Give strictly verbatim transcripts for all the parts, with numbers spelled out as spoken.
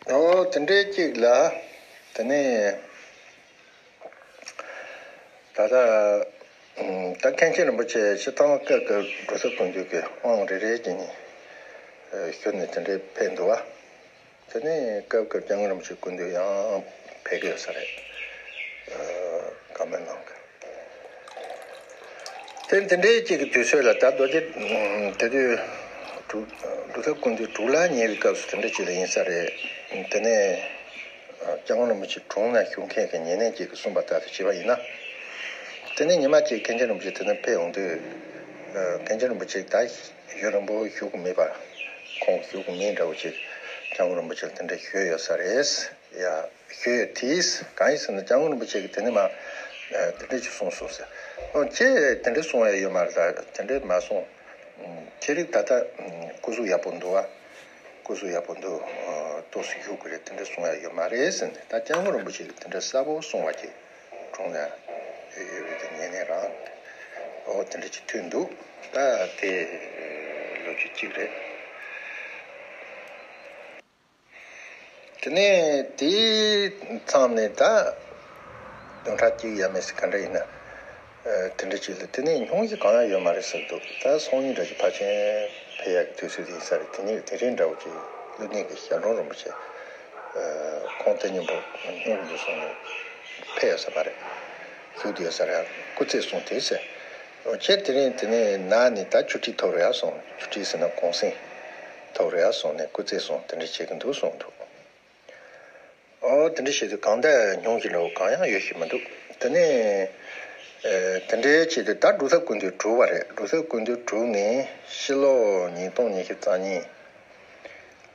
ཨོ་དེ་འདྲའི་གཅིག་ལ། དེ་ནས་ད་ལྟ་ད་མཁན་ཆེན་རིན་པོ་ཆེ་སྤྱིར་བཏང་སྐབས་སྐབས་འབྲུག་ས་ཀུན་འདུས་ཀྱི་དབང་རེ་རེ་བྱས་ནས་ཞུས་ནས་དེ་འདྲའི་ཕེབས་འདུག་བ། དེ་ནས་སྐབས་སྐབས་སྐྱབས་མགོན་རིན་པོ་ཆེ་སྐུ་མདུན་ཡང་ཕེབས་ཀྱི་ཡོད་ས་རེད། བཀའ་མོལ་གནང་གི། དེ་དེ་འདྲའི་གཅིག་གི་དུས་ཚོད་ལ་ད་རྡོ་རྗེ་དེ་དུས་འབྲུག་འབྲུག་ས་ཀུན་འདུས་འབྲུག་ལ་ཉེ་བའི་སྐབས་སུ་དེ་འདྲ་ཅིག་ལ་ཡིན་ས་རེད། དེ་ནས་སྐྱབས་མགོན་རིན་པོ་ཆེ་དྲུང་ན་བཞུགས་མཁན་གྱི་ཉེ་གནས་ཅིག་གིས་གསུངས་པ་ལྟར་དུ་བྱས་པ་ཡིན་ན། དེ་ནས་ཉི་མ་གཅིག་མཁན་ཆེན་རིན་པོ་ཆེ་དེ་ནས་ཕེབས་ཡོང་དུས། མཁན་ཆེན་རིན་པོ་ཆེ་ད་ཡུན་རིང་པོ་བཞུགས་ཀྱི་མེད་པ། ཁོང་བཞུགས་ཀྱི་མེད་འདྲ་བོ་ཅིག་སྐྱབས་མགོན་རིན་པོ་ཆེ་ལ་དེ་འདྲ་ཞུས་ཡོད་ས་རེད། ཡ། ཞུས་ཡོད་དེས་གང་ཡིན་ཟེར་ན་སྐྱབས་མགོན་རིན་པོ་ཆེ་གིས་དེ་ནས་མ། དེ་འདྲ་ཅིག་གསུངས་སོང་ཟེར། ཨོ་ཁྱེད་དེ་འདྲ་གསུང་ཡ་ཡོད་མ་རེད་ད་དེ་འདྲ་མ་གསུངས། ཁྱེད་རིགས་ད་ལྟ་སྐུ་གཟུགས་ཡག་པོ་འདུག་བ། སྐུ་གཟུགས་ཡག་པོ་འདུག་ཏོག་ཙམ་བཞུགས་ཀྱི་རེད་དེ་འདྲ་གསུང་ཡ་ཡོད་མ་རེད་ཟེར་ནས་ད་སྐྱབས་མགོན་རིན་པོ་ཆེ་གིས་དེ་འདྲ་གསལ་པོ་གསུང་བ་ཅིག་དྲུང་ན་ཡོད་རེད་དེ་ཉན་ནས་རང་། ཨོ་དེ་འདྲ་ཅིག་ཐོན་འདུག་ད་དེ་ལོ་རྒྱུས་གཅིག་རེད། དེ་ནས་དེའི་མཚམས་ནས་ད་བདུན་ཕྲག་གཅིག་ཡས་མས་ཟེར་ག་འདྲ་ཡིན་ན། དེ་འདྲ་ཅིག་ལ་དེ་ནས་སྙུང་གཞི་གང་ཡང་ཡོད་མ་རེད་ཟེར་འདུག་ད་སང་ཉིན་འདྲ་ཅིག་ཕལ་ཆེར་ཕེབས་ཡག་གི་དུས་ཚོད་ཡིན་ས་རེད། དེ་ནས་དེ་རིང་འདྲ་བོ་ཅིག་ཀླུ་ལྡིང་གི་ཞབས་དྲུང་རིན་པོ་ཆེ་ཁོང་དེ་ཉིན་པོ་སྙུང་གཞི་སོང་ནས་ཕེབས་ཡོད་ས་མ་རེད། བཞུགས་བསྡད་ཡོད་ས་རེད། སྐུ་ཚེ་བསྲུང་དེ་ཟེར། ཁྱེད་དེ་རིང་དེ་ནས་ན་ནས་ད་ཆུ་ཊི་ཐོབ་རེད་ཡ་སོང་། ཆུ་ཊི་ཟེར་ན་གུང་སེང་ཐོབ་རེད་ཡ་སོང་ནས་སྐུ་ཚེ་བསྲུང་དེ་འདྲ་བྱེད་ཀྱི་འདུག་གསུངས་འདུག་ཨོ་དེ་འདྲ་བྱེད་དུས་གང་ལྟར་སྙུང་གཞི་འདྲ་བོ་གང་ཡང་ཡོད་ཤེས་མི་འདུག་དེ་ནས་ཨེ་དེ་འདྲའི་བྱེད་དུས་ད་འབྲུག་ས་ཀུན་འདུས་གྲུབ་པ་རེད། འབྲུག་ས་ཀུན་འདུས་གྲུབ་ནས་ཕྱི་ལོ་ཉིས་སྟོང་ཉི་ཤུ་རྩ་གཉིས།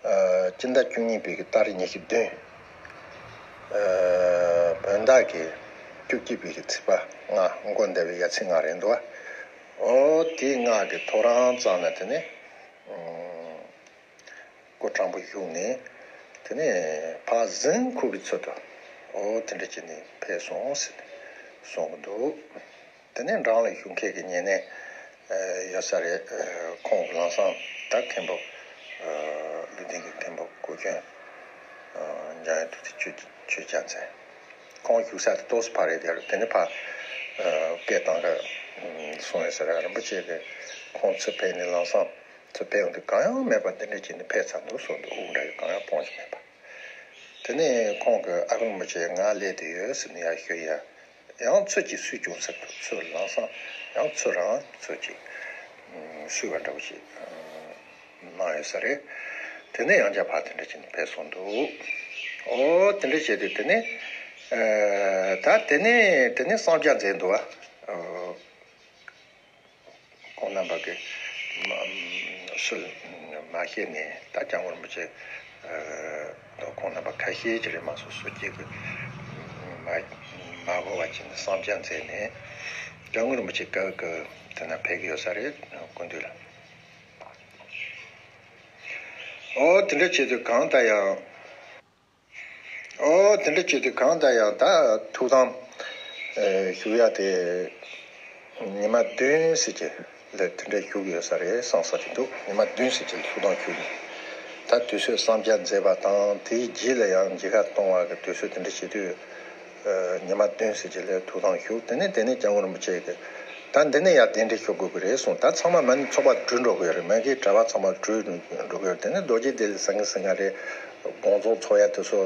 ཨ་སྤྱི་ཟླ་བཅུ་གཉིས་པའི་གི་ཏ་རིག་ཉི་ཤུ་བདུན། ཨ་བོད་ཟླ་གི་བཅུ་གཅིག་པའི་གི་ཚེས་པ་ལྔ་མགོ་ཟླ་བའི་ཡ་ཚེས་ལྔ་རེད་འདུག་བ། ཨོ་དེའི་ལྔ་གི་ཐོ་རངས་ཙམ་ལ་དེ་ནས་ཨ་སྐུ་དྲང་པོ་བཞུགས་ནས་དེ་ནས་ཕར་གཟན་ཁུག་གི་ཚུལ་དུ་ཨོ་དེ་འདྲ་བྱས་ནས་ཕེབས་སོང་ཟེར་ནས་གསུང་གི་འདུག་དེ་ནས་འབྲང་ལ་བཞུགས་མཁན་གྱི་ཉེ་གནས་ཡོད་ས་རེད། ཁོང་གི་ལམ་སང་ད་མཁན་པོ་ཀླུ་ལྡིང་གི་མཁན་པོ་སྐུ་མཁྱེན་འཇམ་དབྱངས་ཐུགས་རྗེ་ཆོས་ཆོས་རྒྱལ་མཚན། ཁོང་བཞུགས་ས་དེ་ཏོག་ཙམ་ཕར་རེད་དེ་རུ་དེ་ནས་ཕར་སྐད་བཏང་ག་གསུངས་ཡོད་ས་རེད། རིན་པོ་ཆེ་གིས་ཁོང་ཚུར་ཕེབས་ནས་ལམ་སང་ཚུར་ཕེབས་ཡོང་དུས་གང་ཡང་མེད་པ་འདི་འདྲ་བྱས་ནས་ཕེབས་ཚར་འདུག་གསུངས་འདུག་དབུགས་འདྲ་ཡོད་གང་ཡང་སྤོང་ཞིག་མེད་པ། དེ་ནས་ཁོང་གིས་ཨ་ཁུ་རིན་པོ་ཆེ་ང་སླེབས་བསྡད་ཡོད་ཟེར་ནས་ཡར་ཞུ་ཡ། ཡང་ཚུར་གཅིག་བསུས་བྱུང་ཟེར་འདུག་ཚུར་ལམ་སང་ཡང་ཚུར་རང་ཚུར་གཅིག་བསུས་པ་འདྲ་བོ་ཞིག་གནང་ཡོད་ས་རེད། དེ་ནས་ཡང་བསྐྱར་ཕར་དེ་འདྲ་བྱས་ནས་ཕེབས་སོང་འདུག་ཨོ་དེ་འདྲ་བྱས་དུས་དེ་ནས་ཨ་ད་དེ་ནས་དེ་ནས་གསང་རྒྱ་མཛད་འདུག་ཨ། ཁོང་རྣམ་པ་གིས་མ་སུ་མ་ཤེས་ནས་ད་སྐྱབས་མགོན་རིན་པོ་ཆེ་ཨ་ཁོང་རྣམ་པ་ཁ་ཤས་ཀྱི་རེད་མ་གཏོགས་སུ་གཅིག་གིས་མ་མ་གོ་བ་བྱས་ནས་གསང་རྒྱ་མཛད་ནས་སྐྱབས་མགོན་རིན་པོ་ཆེ་སྐབས་སྐབས་དེ་ན་ཕེབས་ཀྱི་ཡོད་ས་རེད། སྐུ་མདུན་ལ། ཨོ་དེ་འདྲ་བྱེད་དུས་གང་ལྟར་ཡང་། ཨོ་དེ་འདྲ་བྱེད་དུས་གང་ལྟར་ཡང་ད་ཐུགས་དམ་ཨེ་བཞུགས་ཡ་དེ་ཉི་མ་བདུན་ཟེར་གྱི་ལ་དེ་འདྲ་བཞུགས་ཡོད་ས་རེད་བསམ་བསམ་གྱི་འདུག་ཉི་མ་བདུན་ཟེར་གྱི་ལ་ཐུགས་དམ་བཞུགས་ནས་ད་དུས་ཚོད་གསང་རྒྱ་མཛད་པ་དང་དེའི་རྗེས་ལ་ཡང་མཇལ་ཁ་གཏོང་བ་གི་དུས་ཚོད་དེ་འདྲ་བྱེད་དུས། ཉི་མ་བདུན་ཟེར་གྱི་ལ་ཐུགས་དམ་བཞུགས། དེ་ནས་དེ་ནས་སྐྱབས་མགོན་རིན་པོ་ཆེ་གིས་ད་འདི་ནས་ཡར་གདན་འདྲེན་ཞུ་དགོས་ཀྱི་རེད་གསུངས། ད་ཚང་མ་མ་ནི་ཚོགས་པ་གྲོལ་འགྲོ་གི་ཡོད་རེད། མ་གིའི་གྲྭ་པ་ཚང་མ་གྲོལ་འགྲོ་གི་ཡོད་རེད། དེ་ནས་རྡོ་རྗེ་གདན་ལ་ཟང་ངེ་ཟིང་ངེ་རེད། དགོང་ཚོགས་ཚོགས་ཡ་དེ་ཚོ་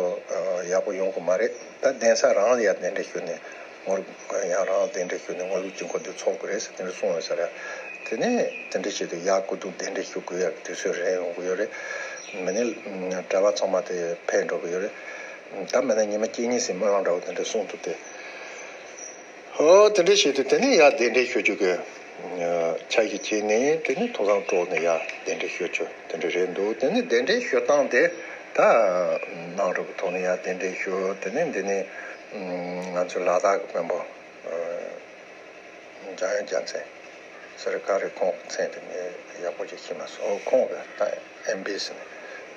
ཡག་པོ་ཡོང་གི་མ་རེད། ད་གདན་ས་རང་ལ་ཡར་གདན་འདྲེན་ཞུས་ནས་ངོ་ཡང་རང་ལ་གདན་འདྲེན་ཞུས་ནས་ངོ་ལུག་དཀྱིལ་འཁོར་འདི་ཚོགས་དགོས་རེད་ཟེར་དེ་འདྲ་གསུངས་ཡོད་ས་རེད། དེ་ནས་དེ་འདྲ་བྱེད་དུས་ཡར་སྐུ་གདུང་གདན་འདྲེན་ཞུ་དགོས་ཡག་དུས་ཚོད་རན་ཡོང་གི་ཡོད་རེད། མི་ནི་གྲྭ་པ་ཚང་མ་དེ་ཕེབས་འགྲོ་གི་ཡོད་རེད། ད་མིན་ན་ཉི་མ་གཅིག་གཉིས་ཟིན་སྨོན་ལམ་འདྲ་བོ་དེ་འདྲ་གསུང་ཐུབ་སྟེ། ཨོ་དེ་འདྲ་བྱེད་དུས་དེ་ནས་ཡར་གདན་འདྲེན་ཞུ་རྒྱུ་གི་འཆར་གཞི་བྱས་ནས་དེ་ནས་ཐོག་ཐང་སྤྲོ་ནས་ཡར་གདན་འདྲེན་ཞུ་རྒྱུ་དེ་འདྲ་རེད་འདུག་དེ་ནས་གདན་འདྲེན་ཞུ་སྟངས་དེ་ད་གནང་རོགས་ཀྱི་ཐོག་ནས་ཡར་གདན་འདྲེན་ཞུ། དེ་ནས་འདི་ནས་ང་ཚོའི་ལ་དྭགས་ཀྱི་དཔོན་པོ། འཇམ་དབྱངས་རྒྱལ་མཚན་ཟེར་ག་རེ། ཁོང་གི་མཚན་དེ་ངས་ཡག་པོ་ཅིག་ཤེས་མ་སོང་། ཁོང་གི་ད་ཨེམ་བྷི་ཟེར་ནས་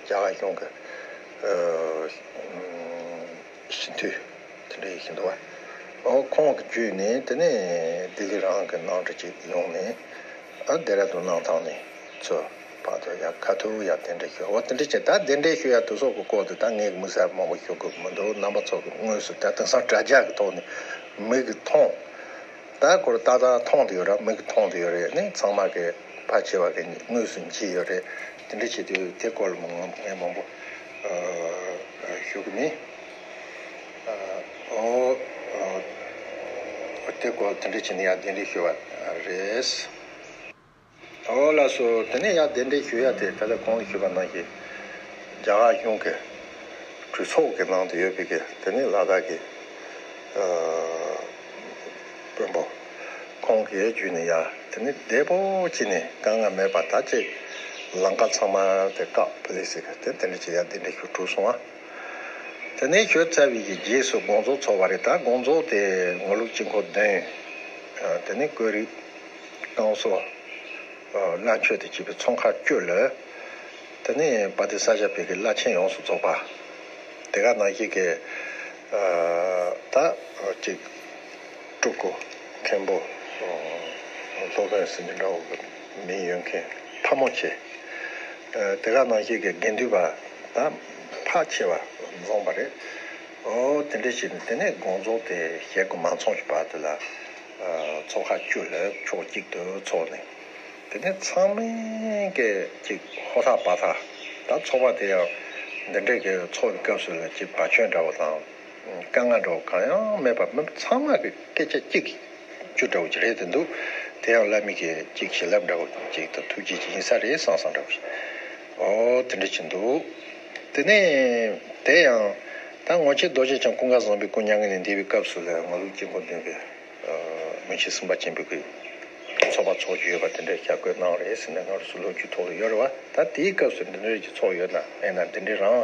རྒྱ་གར་གཞུང་གི་ཨ་སྤྱི་འཐུས་དེ་འདྲ་ཡིན་བཞིན་འདུག་བ། ཨོ་ཁོང་གི་བརྒྱུད་ནས་དེ་ནས་ལྡི་ལི་རང་གི་གནང་གྲུ་ཅིག་ཡོང་ནས་ཨ་ལྡེ་ར་ལྡུན་གནང་ཐང་ནས་ཚུར་ བར་དུ་ཡང་ཁ་ཐུག་ཡང་གདན་འདྲེན་ཞུ། འོ་དེ་འདྲ་བྱས། ད་གདན་འདྲེན་ཞུ་ཡ་དེ་ཚོ་གི་སྐོར་དུ་ད་ངས་མི་ཟེར་མང་པོ་ཞུ་དགོས་མི་འདུག་རྣམ་པ་ཚོ་གི་དངོས་སུ་ད་དེང་སང་དྲ་རྒྱ་གི་ཐོག་ནས་མིག་གིས་མཐོང་། ད་ཁོ་རང་ཏག་ཏག་མཐོང་དུ་ཡོད་ར། མིག་གིས་མཐོང་དུ་ཡོད་རེད། ནི་ཚང་མ་གི་ཕལ་ཆེ་བ་གི་དངོས་སུ་མཇལ་ཡོད་རེད། དེ་འདྲ་བྱེད་དུས་དེ་སྐོར་ལ་མང་ངས་མང་པོ་ཞུ་གི་མིན། འོ་དེ་སྐོར་དེ་འདྲ་བྱས་ནས་ཡང་གདན་འདྲེན་ཞུ་བ་རེད། འོ་ལགས་སོ། དེ་ནས་ཡང་གདན་འདྲེན་ཞུ་ཡ་དེ་ད་ལྟ་གོང་དུ་ཞུས་པ་ནང་བཞིན་རྒྱ་གར་གཞུང་གི་གྲོས་ཚོགས་ཀྱི་ནང་དུ་ཡོད་པའི་གི་དེ་ནས་ལ་དྭགས་ཀྱི་དཔོན་པོ་ཁོང་གིས་བརྒྱུད་ནས་ཡ་དེ་ནས་བདེ་པོ་བྱས་ནས་དཀའ་ངལ་མེད་པ་ད་ཅིག་ལམ་ཁ་ཚང་མ་དེ་བཀག་པ་ལས་ཟེར་གི་དེ་དེ་འདྲ་ཅིག་ཡ་གདན་འདྲེན་ཞུ་གྲུབ་སོང་ཨ། དེ་ནས་ཞུས་ཚར་བའི་གི་རྗེས་སུ་དགོངས་རྫོགས་ཚོགས་པ་རེད། ད་དགོངས་རྫོགས་དེ་ངོར་ལུགས་དཀྱིལ་འཁོར་བདུན། དེ་ནས་ཀོ་རི་རྐང་སོ། བླ་མཆོད་དང་བཅས་པའི་ཚོགས་ཁག་བཅུ་ལ། དེ་ནས་དཔལ་ལྡན་ས་སྐྱ་པའི་གི་བླ་ཆེན་ཡོངས་སུ་རྫོགས་པ། དེ་ག་ནང་བཞིན་གྱི་ད་ཅིག་སྤྲུལ་སྐུ་མཁན་པོ་སློབ་དཔོན་ཟེར་གྱི་འདྲ་བོ་གི་མིང་ཡོད་མཁན་ཕ་མོ་ཆེ། དེ་ག་ནང་བཞིན་གྱི་དགེ་འདུན་པ་ད་ཕལ་ཆེ་བ་འཛོམས་པ་རེད། འོ་དེ་འདྲ་བྱས་ནས་དེ་ནས་དགོངས་རྫོགས་དེ་ཞལ་དགུ་མ་ཚོམ་གྱི་བར་དུ་ལ་ཚོགས་ཁག་བཅུ་ལ་ཕྱོགས་གཅིག་ཏུ་ཚོགས་ནས། དེ་ནས་ཚང་མས་ཀྱི་ཅིག་ཧོ་ཐག་པ་ཐག་ད་ཚོགས་པ་དེ་ཡང་འདི་འདྲའི་གི་ཚོགས་ཀྱི་སྐབས་སུ་ལ་ཅིག་བར་ཆད་འདྲ་བོ་དང་དཀའ་ངལ་འདྲ་བོ་གང་ཡང་མེད་པར་མི་ཚང་མ་གི་སྐད་ཆ་གཅིག་གཅིག་འདྲ་བོ་ཅིག་རེད་དེ་འདུག་དེ་ཡང་བླ་མའི་གི་ཅིག་བྱིན་རླབས་འདྲ་བོ་ཅིག་དང་ཐུགས་རྗེ་ཅིག་ཡིན་ས་རེད་བསམ་བསམ་འདྲ་བོ་ཞིག་འོ་དེ་འདྲ་ཅིག་འདུག་དེ་ནས་དེ་ཡང་ད་ངོ་མཆེད་རྡོ་རྗེ་འཆང་ཀུན་དགའ་བཟང་པོའི་སྐུ་མྱ་ངན་ལས་འདས་པའི་སྐབས་སུ་ལ་ངོར་ལུགས་དཀྱིལ་འཁོར་བདུན་པའི་མི་ཕྱེད་སེམས་དཔའ་ཆེན་པོའི་གི་ཚོགས་པ་ཚོགས་རྒྱུ་ཡོད་པ་དེ་འདྲའི་ཞལ་བཀོད་གནང་རེད་ཟེར་ནས་ང་རང་ཚོ་ལོ་རྒྱུས་ཐོག་ལ་ཡོད་རེད་བ། ད་དེའི་སྐབས་སུ་འདི་འདྲའི་གི་ཚོགས་ཡོད་ན་ཨེ་ན་འདི་འདྲའི་རང་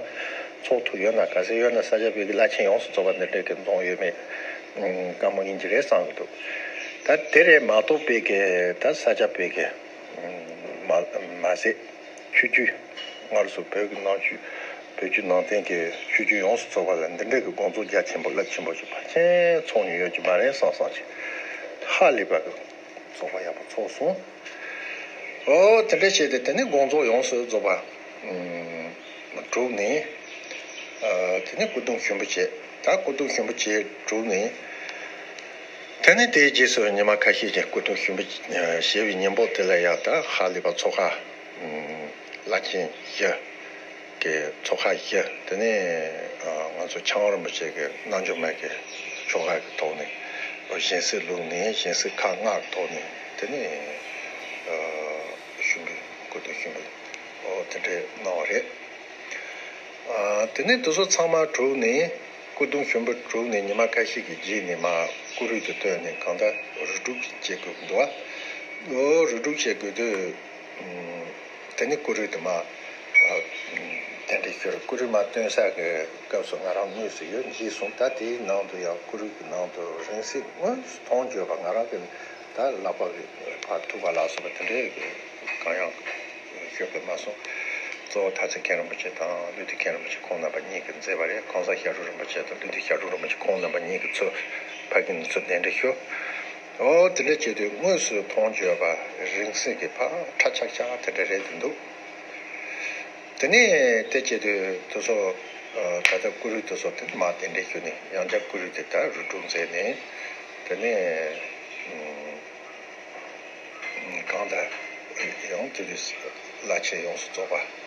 ཚོགས་ཐུབ་ཡོད་ན་ག་ཚད་ཡོད་ན་ས་སྐྱ་པའི་གི་བླ་ཆེན་ཡོངས་སུ་རྫོགས་པ་འདི་འདྲའི་གི་འཛོམས་ཡོད་མེད་བཀའ་མོལ་ཡིན་གྱི་རེད་བསམ་གི་འདུག་ད་དེ་རེད་མ་གཏོགས་པའི་གི་ད་ས་སྐྱ་པའི་གི་མ་མ་ཟད། ཆོས་བརྒྱུད། སྔར་སོ་བོད་ཀྱི་ནང་ཆོས། བོད་བརྒྱུད་ནང་བསྟན་གྱི་ཆོས་བརྒྱུད་ཡོངས་སུ་རྫོགས་པ་ལ་འདི་འདྲའི་གི་དགོངས་རྫོགས་རྒྱ་ཆེན་པོ་རླབས་ཆེན་པོ་ཞིག་ཕལ་ཆེར་ཚོགས་མྱོང་ཡོད་ཀྱི་མ་རེད་བསམ་བསམ་ཞིག་ཧ་ལས་པ་གི་རྫོགས་པ་ཡག་པོ་ཚོགས་སོང་། ཨོ་དེ་འདྲ་བྱས་ཏེ་དེ་ནས་དགོངས་རྫོགས་ཡོངས་སུ་རྫོགས་པ་གྲུབ་ནས། དེ་ནས་སྐུ་གདུང་ཞུགས་འབུལ་བྱས། ད་སྐུ་གདུང་ཞུགས་འབུལ་བྱས་གྲུབ་ནས། དེ་ནས་དེའི་རྗེས་སུ་ཉི་མ་ཁ་ཤས་ཀྱི་སྐུ་གདུང་ཞུགས་འབུལ་བྱས་པའི་ཉིན་མོ་དེ་ལ་ཡང་ད་ཧ་ལས་པ་ཚོགས་ཁག་བླ་ཆེན་བཞི་གི་ཚོགས་ཁག་བཞི། དེ་ནས་ང་ཚོ་ཕྱག་དབང་རིན་པོ་ཆེ་གི་རྣལ་འབྱོར་མ་གི་ཆོ་ག་གི་ཐོག་ནས་སྦྱིན་སྲེག་བླུགས་ནས་སྦྱིན་སྲེག་ཁག་ལྔ་གི་ཐོག་ནས་དེ་ནས་ཞུགས་འབུལ་སྐུ་གདུང་ཞུགས་འབུལ་དེ་འདྲས་གནང་བ་རེད། དེ་ནས་དེ་ཚོ་ཚང་མ་གྲུབ་ནས་སྐུ་གདུང་ཞུགས་འབུལ་གྲུབ་ནས་ཉི་མ་ཁ་ཤས་ཀྱི་རྗེས་ནས་མར་སྐུ་རུས་དེ་བཏོན་ནས་གང་ལྟར་རུ་སྒྲུག་བྱེད་དགོས་ཀྱི་འདུག་བ། ཨོ་རུ་སྒྲུག་བྱེད་དགོས་དུས། དེ་ནས་སྐུ་རུས་དེ་མར་གདན་འདྲེན་ཞུས། སྐུ་རུས་མར་བཏོན་ས་གི་སྐབས་སུ་ང་རང་དངོས་སུ་ཡོད་མཇལ་སོང་། ད་དེའི་ནང་དུ་ཡང་སྐུ་རུས་ཀྱི་ནང་དུ་རིང་བསྲེལ་དངོས་སུ་མཐོང་བྱས་པ་ང་རང་གི་ད་ལག་པ་གི་ཕར་ཐུག་པ་ལ་སོགས་པ་དེ་འདྲའི་གི་གང་ཡང་ཤོད་པ་མ་སོང་། གཙོ་བོ་ཐར་རྩེ་མཁན་རིན་པོ་ཆེ་དང་ཀླུ་སྡེ་མཁན་རིན་པོ་ཆེ་ཁོང་རྣམ་པ་གཉིས་ཀྱིས་མཛད་པ་རེད། གོང་ས་ཞབས་དྲུང་རིན་པོ་ཆེ་དང་ཀླུ་སྡེ་ཞབས་དྲུང་རིན་པོ་ཆེ་ཁོང་རྣམ་པ་གཉིས་ཀྱིས་ཚུར་ཕ་གི་ནས་ཚུར་གདན་འདྲེན་ཞུས། ཨོ་དེ་འདྲ་བྱེད་དུས་དངོས་སུ་མཐོང་བྱས་པ་རིང་བསྲེལ་གྱི་ཕར་ཁྲ་ཆག་ཆག་དེ་འདྲ་རེད་དེ་འདུག་དེ་ནས་དེ་བྱེད་དུས་དེ་ཚོ་ད་ལྟ་སྐུ་རུས་དེ་ཚོ་དེ་མར་གདན་འདྲེན་ཞུས་ནས་ཡང་བསྐྱར་སྐུ་རུས་དེ་ད་རུ་སྒྲུག་མཛད་ནས་དེ་ནས་གང་ལྟར་ཡང་དེ་དུས་བླ་ཆེན་ཡོངས་སུ་རྫོགས་པ།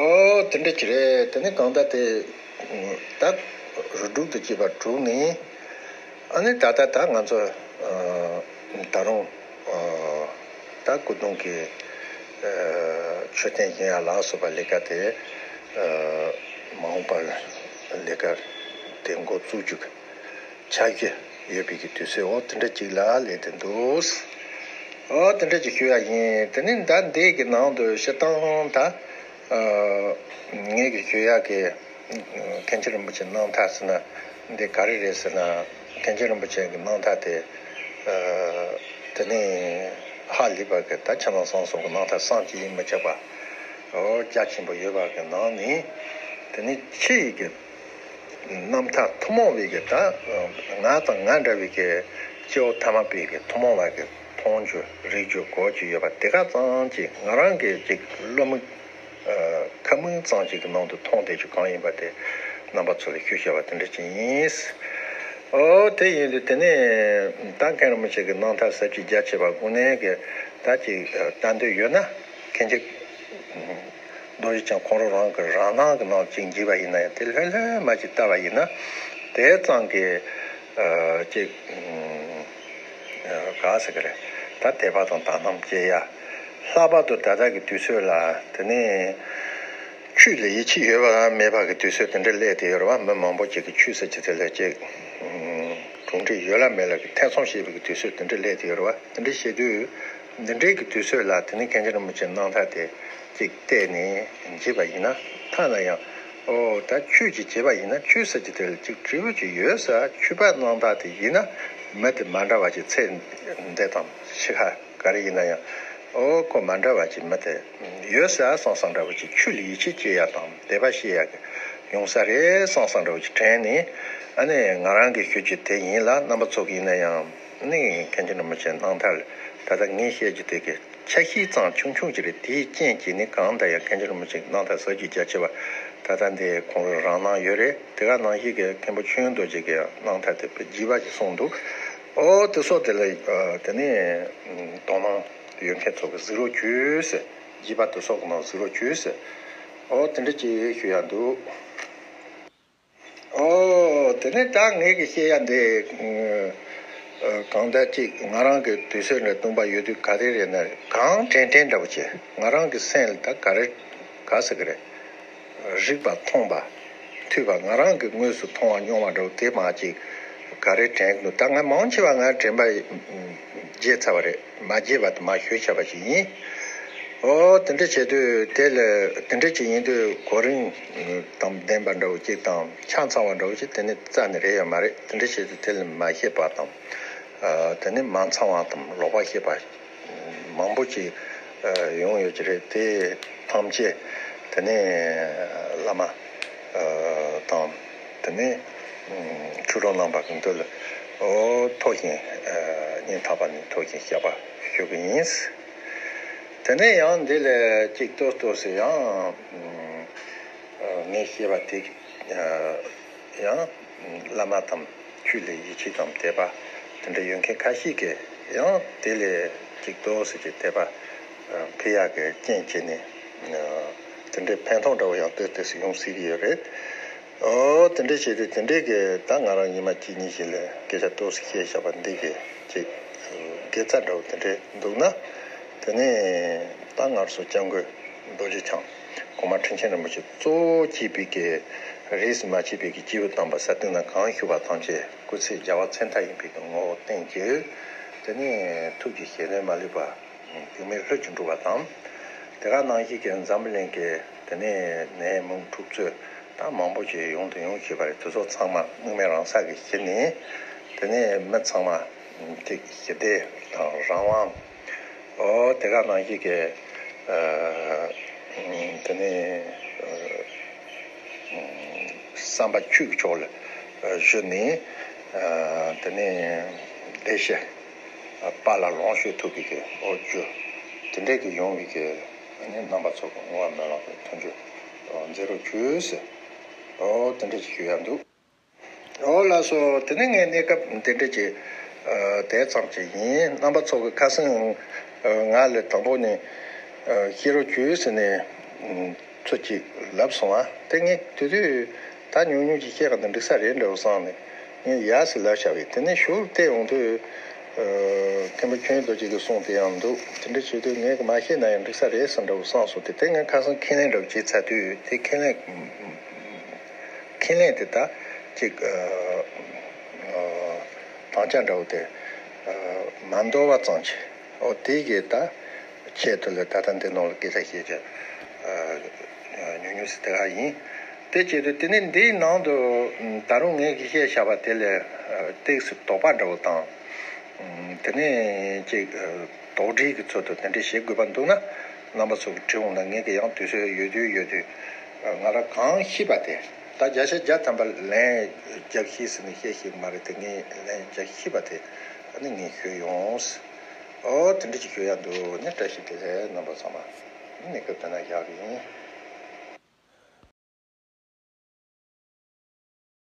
ཨོ་དེ་འདྲ་ཅིག་རེད། དེ་ནས་གང་ལྟར་དེ་ད་རུ་སྒྲུག་ཏུ་སྐྱེས་པ་གྲུབ་ནས་ཨ་ནི་ད་ལྟ་ད་ང་ཚོ་ད་རུང་ད་སྐུ་གདུང་གི་མཆོད་རྟེན་བཞེངས་ཡ་ལ་སོགས་པ་ལས་ཀ་དེ་མ་འོངས་པར་ལས་ཀ་དེ་འགོ་བཙུགས་རྒྱུ་གི་ཆ་རྒྱུས་ཡོད་པའི་གི་དུས་ཚོད་འོ་དེ་འདྲ་ཅིག་ལ་སླེབས་ཏེ་འདུག་འོ་དེ་འདྲ་ཅིག་ཞུ་ཡ་ཡིན། དེ་ནས་ད་འདི་གི་ནང་དུ་སྤྱིར་བཏང་ད་ངེད་ཀྱི་ཞུ་ཡ་གི་མཁན་ཆེན་རིན་པོ་ཆེ་རྣམ་ཐར་ཟེར་ན་འདི་ག་རེ་རེད་ཟེར་ན། མཁན་ཆེན་རིན་པོ་ཆེ་གི་རྣམ་ཐར་དེ་དེ་ནས་ཧ་ལས་པ་གི་ད་ཆ་ནང་བཟང་སོང་གི་རྣམ་ཐར་བསམ་གྱིས་མི་ཁྱབ་པ་འོ་རྒྱ་ཆེན་པོ་ཡོད་པ་གི་ནང་ནས་དེ་ནས་ཕྱི་ཡི་གི་རྣམ་ཐར་ཐུན་མོང་བའི་གི་ད་ང་དང་ང་འདྲ་བའི་གི་སྐྱེ་བོ་ཐ་མལ་པའི་གི་ཐུན་མོང་བ་གི་ མཐོང་རྒྱུ་རིག་རྒྱུ་གོ་རྒྱུ་ཡོད་པ་དེ་ག་ཙམ་ཅིག་ང་རང་གི་ཅིག་བློ་མིག་ཨ་ཁ་མིག་ཙམ་ཅིག་གི་ནང་དུ་མཐོང་བསྡད་རྒྱུ་གང་ཡིན་པ་དེ་རྣམ་པ་ཚོ་ལ་ཞུ་བྱ་བ་དེ་འདྲ་ཅིག་ཡིན། ཨོ་དེ་ཡིན་དུས་དེ་ནས་ད་མཁན་རིན་པོ་ཆེ་གི་རྣམ་ཐར་ཟབ་ཅིང་རྒྱ་ཆེ་བ་དངོས་གནས་ཀྱི་ད་ཅིག་ལྟ་འདོད་ཡོད་ན་མཁན་ཆེན་རྡོ་རྗེ་འཆང་ཁོང་རང་རང་གི་རང་སྣང་གི་ནང་ཅིག་འཇིག་པ་ཡིན་ན་ཡང་དེ་ལྷོད་ལྷོད་མ་ཅིག་ལྟ་བ་ཡིན་ན་དེ་ཙམ་གྱི་ཨ་ཅིག་ཨ་ག་ཟེར་གི་རེད། ད་དད་པ་དང་དག་སྣང་སྐྱེ་ཡ། ལྷག་པར་དུ་ད་ལྟ་གི་དུས་ཚོད་ལ་དེ་ནས་ཆོས་ལ་ཡིད་ཆེས་ཡོད་པ་མེད་པ་གི་དུས་ཚོད་དེ་འདྲ་སླེབས་བསྡད་ཡོད་རེད་བ། མི་མང་པོ་ཅིག་གིས་ཆོས་ཟེར་གྱི་དེ་ལ་ཅིག་གྲུབ་འབྲས་ཡོད་ལ་མེད་ལ་གི་ཐེ་ཚོམ་བྱེད་པའི་གི་དུས་ཚོད་དེ་འདྲ་སླེབས་བསྡད་ཡོད་རེད་བ། དེ་འདྲ་བྱེད་དུས་འདི་འདྲའི་གི་དུས་ཚོད་ལ་དེ་ནས་མཁན་ཆེན་རིན་པོ་ཆེའི་རྣམ་ཐར་དེ་ཅིག་བལྟས་ནས་བགྱིས་པ་ཡིན་ན་ཐ་ན་ཡང་ཨོ་ད་ཆོས་ཀྱི་བྱེད་པ་ཡིན་ན་ཆོས་ཟེར་གྱི་དེ་ལ་ཅིག་འབྲས་བུ་ཅིག་ཡོད་ས། ཆོས་པ་རྣམ་དག་དེ་ཡིན་ན་མི་དེ་མ་འདྲ་བ་ཅིག་ཚེ་འདི་དང་ཕྱི་ཁ་ག་རེ་ཡིན་ན་ཡང་ཨོ་ཁོ་མ་འདྲ་བ་ཅིག་མི་དེ་ཡོད་ས་བསམ་བསམ་འདྲ་བོ་ཅིག་ཆོས་ལ་ཡིད་ཆེས་བྱེད་ཡ་དང་དད་པ་བྱེད་ཡ་གི་ཡོང་ས་རེད་བསམ་བསམ་འདྲ་བོ་ཅིག་དྲན་ནས་ཨ་ནི་ང་རང་གི་ཞུ་རྒྱུ་དེ་ཡིན་ལ། རྣམ་པ་ཚོ་གི་ཡིན་ན་ཡང་ནི་མཁན་ཆེན་རིན་པོ་ཆེའི་རྣམ་ཐར་ད་ལྟ་ངས་བཤད་རྒྱུ་དེ་གི་ཆ་ཤས་ཙམ་ཆུང་ཆུང་ཅིག་རེད། དེའི་རྐྱེན་གྱིས་ནི་གང་ལྟར་ཡང་མཁན་ཆེན་རིན་པོ་ཆེའི་རྣམ་ཐར་ཟབ་ཅིང་རྒྱ་ཆེ་བ་ད་ལྟ་འདི་ཁོང་རང་རང་སྣང་ཡོད་རེད། དེ་ག་ནང་བཞིན་གྱི་མཁན་པོ་ཆོས་དབྱིངས་རྡོ་རྗེ་གི་རྣམ་ཐར་དེ་དཔེ་རྒྱས་པ་ཞིག་གསུངས་འདུག་ཨོ་དེ་སོགས་དེ་ལ་ཨ་དེ་ནས་དོ་སྣང་ཡོད་མཁན་ཚོ་གི་གཟིགས་རོགས་བྱོས་ཟེར། རྒྱས་པ་དེ་སོགས་ཀྱི་ནང་གཟིགས་རོགས་བྱོས་ཟེར། ཨོ་དེ་འདྲ་ཅིག་ཞུ་ཡ་འདུག་ཨོ་དེ་ནས་ད་ངས་ཀྱི་བཤད་ཡ་འདི་ཨ་གང་ལྟར་ཅིག་ང་རང་གི་དུས་ཚོད་འདྲ་སྟོང་པ་ཡོད་དུས་ག་རེ་རེད་ན་གང་དྲན་དྲན་འདྲ་བོ་བྱས། ང་རང་གི་སེམས་ལ་ད་ག་རེ་ག་ཟེར་གི་རེད། རིག་པ་མཐོང་བ་ཐོས་པ་ང་རང་གི་དངོས་སུ་མཐོང་བ་མྱོང་བ་འདྲ་བོ་དེ་མ་ཅིག་ག་རེ་དྲན་གི་འདུག་ད་ང་མང་ཆེ་བ་ང་དྲན་པ་བརྗེད་ཚར་བ་རེད། མ་བརྗེད་པ་དེ་མ་ཞུས་བྱ་བ་ཞིག་ཡིན། ཨོ་དེ་འདྲ་བྱེད་དུས་དེ་ལ་དེ་འདྲ་ཅིག་ཡིན་དུས་གོ་རིམ་དང་ལྡན་པ་འདྲ་བོ་ཅིག་དང་ཆ་ཚང་བ་འདྲ་བོ་ཅིག་དེ་ནི་རྩ་ནས་རེད་ཡོད་མ་རེད། དེ་འདྲ་བྱེད་དུས་དེ་ལ་མ་ཤེས་པ་དང་ཨ་དེ་ནི་མ་ཚང་བ་དང་ལོག་པ་ཤེས་པ་མང་པོ་ཅིག་ཨ་ཡོང་ཡོད་ཀྱི་རེད། དེ་ཐམས་ཅད་དེ་ནས་བླ་མ་ཨ་དང་དེ་ནས་ཨ་ཆོས་གྲོགས་རྣམ་པ་གི་མདུན་ལ་ཨོ་ཐུགས་བཞེས་ཨ་སྙིང་ཐག་པ་ནས་ཐུགས་བཞེས་བཤད་པ་ཞུ་གི་ཡིན། དེ་ནས་ཡང་འདི་ལ་གཅིག་ཏོག་ཏོག་ཙམ་ཡང་ཨ་ངས་བཤད་པ་དེ་ཨ་ཡང་བླ་མ་དང་ཆོས་ལ་ཡིད་ཆེས་དང་དད་པ་དེ་འདྲ་ཡོད་མཁན་ཁ་ཤས་ཀྱིས་ཡང་དེ་ལས་ཅིག་ཏོག་ཙམ་ཅིག་དད་པ་འཕེལ་ཡག་གི་རྐྱེན་བྱས་ནས་དེ་འདྲའི་ཕན་ཐོགས་འདྲ་བོ་ཡང་ཏོག་ཏོག་ཙམ་ཡོང་སྲིད་ཀྱི་ཡོད་རེད། ཨོ་དེ་འདྲ་བྱས་ཏེ་དེ་འདྲའི་གི་ད་ང་རང་ཉི་མ་གཅིག་གཉིས་ཤིག་ལ་སྐད་ཆ་ཏོག་ཙམ་བཤད་བཞག་པ་འདི་གི་ཅིག་དགེ་རྩ་འདྲ་བོ་དེ་འདྲ་འདུག་ན། དེ་ནས་ད་ང་ཚོ་སྐྱབས་མགོན་རྡོ་རྗེ་འཆང་གོང་མ་ཁྲི་ཆེན་རིན་པོ་ཆེ་གཙོ་བོ་བྱས་པའི་གི་རིས་སུ་མ་ཆད་པའི་གི་སྐྱེས་བུ་དམ་པ་ས་སྟེང་ན་གང་བཞུགས་པ་ཐམས་ཅད་སྐུ་ཚེ་རྒྱལ་བ་ཚེ་མཐའ་ཡིན་པའི་གི་ངོ་བོ་བསྟན་གྱི། དེ་ནས་ཐུགས་ཀྱི་བཞེད་དོན་མ་ལུས་པ་གེགས་མེད་ལྷུན་གྱིས་འགྲུབ་པ་དང་། དེ་ག་ནང་བཞིན་གྱི་འཛམ་བུ་གླིང་གི་དེ་ནས་ནད་མུག་འཁྲུག་རྩོད་ད་མང་པོ་ཞིག་ཡོང་དང་ཡོང་བཞིན་པ་རེད། དེ་ཚོ་ཚང་མ་དམིགས་མེད་རང་སར་གྱི་གཞི་ནས་དེ་ནས་མི་ཚང་མ་ཅིག་ཞི་བདེ་དང་རང་དབང་། ཨོ་དེ་ག་ནང་བཞིན་གྱི་ཨ་དེ་ནས་ཨ་བསམ་པ་ཆོས་ཀྱི་ཕྱོགས་ལ་གཞོལ་ནས་ཨ་དེ་ནས་བདེ་གཤེགས་དཔལ་ལ་ལོངས་སྤྱོད་ཐུབ་པའི་གི་ཨོ་རྒྱུ་དེ་འདྲས་ཀྱི་ཡོང་བའི་གི་ཨ་ནི་རྣམ་པ་ཚོ་གི་བསྔོ་བ་སྨོན་ལམ་གྱི་མཐུན་འགྱུར་མཛད་རོགས་གྱིས་ཟེར། ཨོ་དེ་འདྲས་ཀྱི་ཞུ་ཡ་འདུག་ཨོ་ལགས་སོ། དེ་ནས་ངས་གནས་སྐབས་འདི་འདྲ་ཅིག་ཨ་དེ་ཙམ་ཅིག་ཡིན། རྣམ་པ་ཚོ་གི་ཁ་སང་ཨ་ང་ལ་དང་པོ་ནས་ཨ་བཤད་རོགས་གྱིས་ཟེར་ནས་ཨ་ཚུལ་ཅིག་ལབ་སོང་ཨ། དེ་ངས་དེ་དུས་ད་ཉུང་ཉུང་ཅིག་བཤད་ག་འདི་འགྲིག་ས་རེད་འདྲ་བོ་བསམ་ནས་ངས་ཡ་ཟེར་ལབ་བཞག་པས། དེ་ནས་ཞུ་བལྟས་ཡོང་དུས་ཨ་མཁན་པོ་ཆོས་དབྱིངས་རྡོ་རྗེ་གིས་གསུངས་དེ་ཡང་འདུག་དེ་འདྲ་བྱེད་དུས་ངས་གི་མ་བཤད་ན་ཡང་འགྲིག་ས་རེད་བསམ་འདྲ་བོ་བསམ་སོང་སྟེ། དེ་ངས་ཁ་སང་ཁས་ལེན་འདྲ་བོ་བྱས་ཚར་དུས་དེ་ཁས་ལེན། ཁས་ལེན་དེ་ད་ཅིག་ཨ་ཨ་དམ་བཅའ་འདྲ་བོ་དེ་ཨ་མ་འདོར་བ་ཙམ་གྱིས། ཨོ་དེ་གི་ད་ཆེད་དུ་ལ་ད་ལྟ་འདི་ནང་ལ་སྐད་ཆ་བཤད་རྒྱུ་ཨ་ཉུང་ཉུང་ཟིག་དེ་ག་ཡིན། དེ་བྱེད་དུས་དེ་ནས་འདིའི་ནང་དུ་ད་རུང་ངས་གི་བཤད་བཞག་པ་དེ་ལས་ཨ་ཏོག་ཙམ་དོགས་པ་འདྲ་བོ་དང་། དེ་ནས་ཅིག་ཨ་དོགས་འདྲི་གི་ཚུལ་དུ་དེ་འདྲ་བྱེད་དགོས་པ་འདུག་ན་རྣམ་པ་ཚོ་གི་དྲི་འོང་ན་ངས་གི་ཡང་དུས་ཚོད་ཡོད་དུས་ཡོད་དུས་ང་རང་གང་ཤེས་པ་དེ་ད་བརྒྱ་ཆ་བརྒྱ་ཐམ་པ་ལན་རྒྱབ་ཤེས་ཟེར་ནས་བཤད་ཤེས་ཀྱི་མ་རེད་དེ། ངས་ལན་རྒྱབ་ཤེས་པ་དེ་ཨ་ནི་ངས་ཞུས་ཡོང་། ཨོ་དེ་འདྲ་ཅིག་ཞུ་ཡ་འདུག་ནི། བཀྲ་ཤིས་བདེ་ལེགས་རྣམ་པ་ཚང་མ། ནི་གནས་སྐབས་དེ་ན་བཞག་གི་ཡིན།